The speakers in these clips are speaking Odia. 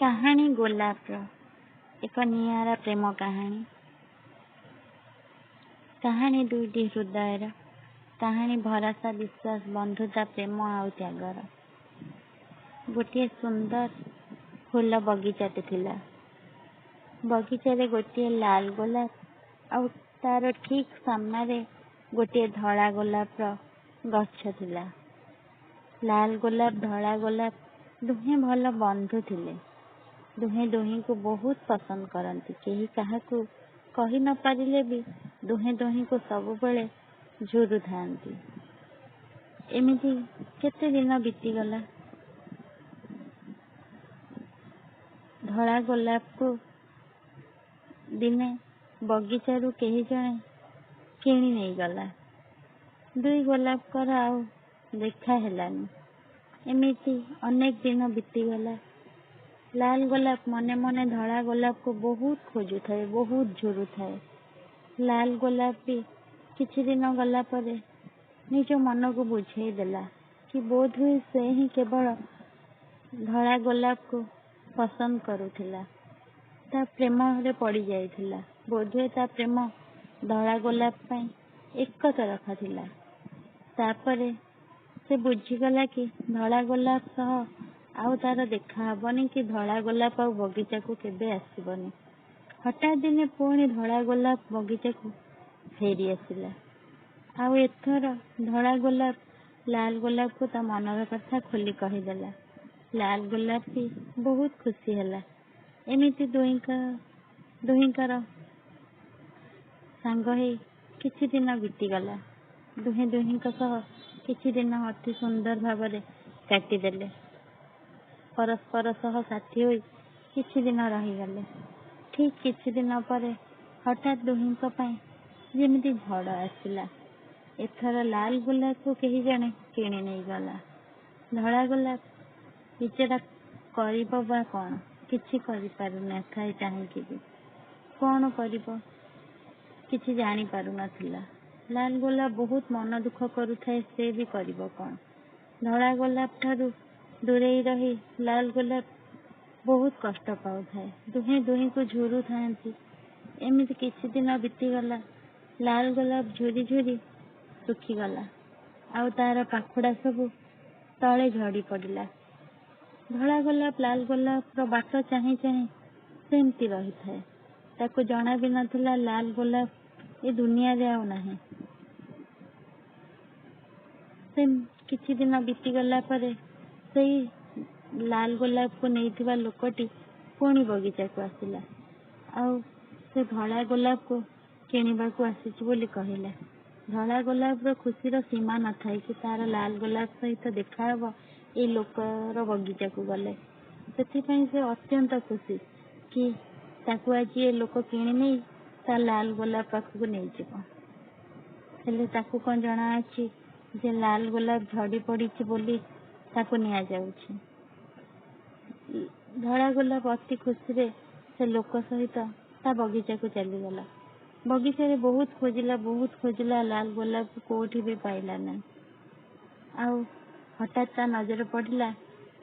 କାହାଣୀ ଗୋଲାପର, ଏକ ନିଆରା ପ୍ରେମ କାହାଣୀ। କାହାଣୀ ଦୁଇଟି ହୃଦୟର, କାହାଣୀ ଭରସା, ବିଶ୍ୱାସ, ବନ୍ଧୁତା, ପ୍ରେମ ଆଉ ତ୍ୟାଗର। ଗୋଟିଏ ସୁନ୍ଦର ଫୁଲ ବଗିଚାଟେ ଥିଲା। ବଗିଚାରେ ଗୋଟିଏ ଲାଲ ଗୋଲାପ ଆଉ ତାର ଠିକ୍ ସାମ୍ନାରେ ଗୋଟିଏ ଧଳା ଗୋଲାପର ଗଛ ଥିଲା। ଲାଲ ଗୋଲାପ, ଧଳା ଗୋଲାପ ଦୁହେଁ ଭଲ ବନ୍ଧୁ ଥିଲେ। ଦୁହେଁ ଦୁହିଁଙ୍କୁ ବହୁତ ପସନ୍ଦ କରନ୍ତି। କେହି କାହାକୁ କହି ନ ପାରିଲେ ବି ଦୁହେଁ ଦୁହିଁଙ୍କୁ ସବୁବେଳେ ଝୁରୁଥାନ୍ତି। ଏମିତି କେତେ ଦିନ ବିତିଗଲା। ଧଳା ଗୋଲାପକୁ ଦିନେ ବଗିଚାରୁ କେହି ଜଣେ କିଣି ନେଇଗଲା। ଦୁଇ ଗୋଲାପଙ୍କର ଆଉ ଦେଖା ହେଲାନି। ଏମିତି ଅନେକ ଦିନ ବିତିଗଲା। ଲାଲ ଗୋଲାପ ମନେ ମନେ ଧଳା ଗୋଲାପକୁ ବହୁତ ଖୋଜୁଥାଏ, ବହୁତ ଝୁରୁଥାଏ। ଲାଲ ଗୋଲାପ ବି କିଛି ଦିନ ଗଲା ପରେ ନିଜ ମନକୁ ବୁଝେଇ ଦେଲା କି ବୋଧହୁଏ ସେ ହିଁ କେବଳ ଧଳା ଗୋଲାପକୁ ପସନ୍ଦ କରୁଥିଲା, ତା ପ୍ରେମରେ ପଡ଼ିଯାଇଥିଲା। ବୋଧହୁଏ ତା ପ୍ରେମ ଧଳା ଗୋଲାପ ପାଇଁ ଏକତରଫା ଥିଲା। ତାପରେ ସେ ବୁଝିଗଲା କି ଧଳା ଗୋଲାପ ସହ ଆଉ ତାର ଦେଖା ହବନି, କି ଧଳା ଗୋଲାପ ଆଉ ବଗିଚାକୁ କେବେ ଆସିବନି। ହଠାତ୍ ଦିନେ ପୁଣି ଧଳା ଗୋଲାପ ବଗିଚାକୁ ଫେରି ଆସିଲା। ଆଉ ଏଥର ଧଳା ଗୋଲାପ ଲାଲ ଗୋଲାପକୁ ତା ମନର କଥା ଖୋଲି କହିଦେଲା। ଲାଲ ଗୋଲାପ ବି ବହୁତ ଖୁସି ହେଲା। ଏମିତି ଦୁହିଁଙ୍କର ସାଙ୍ଗ ହେଇ କିଛି ଦିନ ବିତିଗଲା। ଦୁହେଁ ଦୁହିଁଙ୍କ ସହ କିଛି ଦିନ ଅତି ସୁନ୍ଦର ଭାବରେ କାଟିଦେଲେ। ପରସ୍ପର ସହ ସାଥୀ ହୋଇ କିଛି ଦିନ ରହିଗଲେ। ଠିକ୍ କିଛି ଦିନ ପରେ ହଠାତ୍ ଦୁହିଁଙ୍କ ପାଇଁ ଯେମିତି ଝଡ଼ ଆସିଲା। ଏଥର ଲାଲ ଗୋଲାପକୁ କେହି ଜଣେ କିଣି ନେଇଗଲା। ଧଳା ଗୋଲାପ ବିଚରା କରିବ ବା କଣ? କିଛି କରିପାରୁନଥାଏ ଚାହିଁକି ବି। କଣ କରିବ କିଛି ଜାଣିପାରୁନଥିଲା। ଲାଲ ଗୋଲାପ ବହୁତ ମନ ଦୁଃଖ କରୁଥାଏ, ସେ ବି କରିବ କଣ? ଧଳା ଗୋଲାପ ଠାରୁ ଦୂରେଇ ରହି ଲାଲ ଗୋଲାପ ବହୁତ କଷ୍ଟ ପାଉଥାଏ। ଦୁହେଁ ଦୁହିଁଙ୍କୁ ଝୁରୁଥାନ୍ତି। ଏମିତି କିଛି ଦିନ ବିତିଗଲା। ଲାଲ ଗୋଲାପ ଝୁରି ଝୁରି ଶୁଖିଗଲା ଆଉ ତାର ପାଖୁଡ଼ା ସବୁ ତଳେ ଝଡ଼ି ପଡ଼ିଲା। ଧଳା ଗୋଲାପ ଲାଲ ଗୋଲାପର ବାଟ ଚାହିଁ ଚାହିଁ ସେମିତି ରହିଥାଏ। ତାକୁ ଜଣା ବି ନଥିଲା ଲାଲ ଗୋଲାପ ଏ ଦୁନିଆରେ ଆଉ ନାହିଁ। ସେ କିଛି ଦିନ ବିତିଗଲା ପରେ ସେଇ ଲାଲ ଗୋଲାପକୁ ନେଇଥିବା ଲୋକଟି ପୁଣି ବଗିଚାକୁ ଆସିଲା ଆଉ ସେ ଧଳା ଗୋଲାପକୁ କିଣିବାକୁ ଆସିଛି ବୋଲି କହିଲା। ଧଳା ଗୋଲାପର ଖୁସିର ସୀମା ନଥାଏ କି ତାର ଲାଲ ଗୋଲାପ ସହିତ ଦେଖାହବ ଏଇ ଲୋକର ବଗିଚାକୁ ଗଲେ। ସେଥିପାଇଁ ସେ ଅତ୍ୟନ୍ତ ଖୁସି କି ତାକୁ ଆଜି ଏ ଲୋକ କିଣି ନେଇ ତା ଲାଲ ଗୋଲାପ ପାଖକୁ ନେଇଯିବ। ହେଲେ ତାକୁ କଣ ଜଣା ଅଛି ଯେ ଲାଲ ଗୋଲାପ ଝଡ଼ି ପଡ଼ିଛି ବୋଲି ତାକୁ ନିଆଯାଉଛି। ଧଳା ଗୋଲାପ ଅତି ଖୁସିରେ ସେ ଲୋକ ସହିତ ତା ବଗିଚାକୁ ଚାଲିଗଲା। ବଗିଚାରେ ବହୁତ ଖୋଜିଲା, ବହୁତ ଖୋଜିଲା, ଲାଲ ଗୋଲାପକୁ କୋଉଠି ବି ପାଇଲା ନାହିଁ। ଆଉ ହଠାତ୍ ତା ନଜର ପଡ଼ିଲା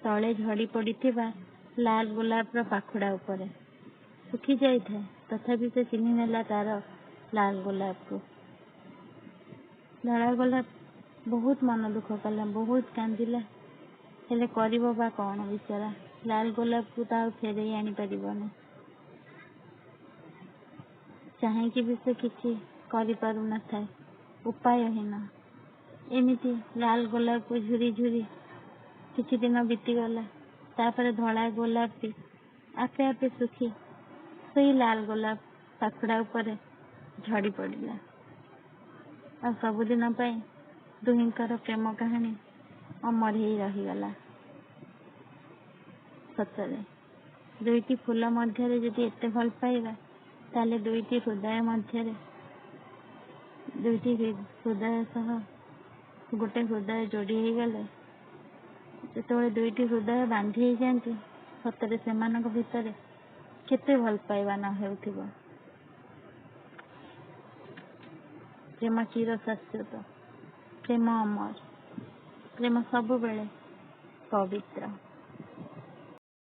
ତଳେ ଝଡ଼ି ପଡ଼ିଥିବା ଲାଲ ଗୋଲାପର ପାଖୁଡ଼ା ଉପରେ। ଶୁଖି ଯାଇଥାଏ, ତଥାପି ସେ ଚିହ୍ନି ନେଲା ତାର ଲାଲ ଗୋଲାପକୁ। ଧଳା ଗୋଲାପ ବହୁତ ମନ ଦୁଃଖ କଲା, ବହୁତ କାନ୍ଦିଲା। ହେଲେ କରିବ ବା କଣ ବିଚରା? ଲାଲ ଗୋଲାପକୁ ତ ଆଉ ଫେରେଇ ଆଣିପାରିବନି। ଚାହିଁକି ବି ସେ କିଛି କରିପାରୁନଥାଏ, ଉପାୟହୀନ। ଏମିତି ଲାଲ ଗୋଲାପକୁ ଝୁରି ଝୁରି କିଛି ଦିନ ବିତିଗଲା। ତାପରେ ଧଳା ଗୋଲାପଟି ଆପେ ଆପେ ଶୁଖି ସେଇ ଲାଲ ଗୋଲାପ ପାଖୁଡ଼ା ଉପରେ ଝଡ଼ି ପଡ଼ିଲା। ଆଉ ସବୁଦିନ ପାଇଁ ଦୁହିଁଙ୍କର ପ୍ରେମ କାହାଣୀ ଅମର ହେଇ ରହିଗଲା। ସତରେ ଦୁଇଟି ଫୁଲ ମଧ୍ୟରେ ଯଦି ଏତେ ଭଲ ପାଇବା, ତାହେଲେ ଦୁଇଟି ହୃଦୟ ମଧ୍ୟରେ, ଦୁଇଟି ହୃଦୟ ସହ ଗୋଟେ ହୃଦୟ ଯୋଡ଼ି ହେଇଗଲେ, ଯେତେବେଳେ ଦୁଇଟି ହୃଦୟ ବାନ୍ଧି ହେଇଯାଆନ୍ତି, ସତରେ ସେମାନଙ୍କ ଭିତରେ କେତେ ଭଲ ପାଇବା ନ ହେଉଥିବ। ପ୍ରେମ ଚିର ଶାଶ୍ୱତ, ପ୍ରେମ ଅମର, ପ୍ରେମ ସବୁବେଳେ ପବିତ୍ର।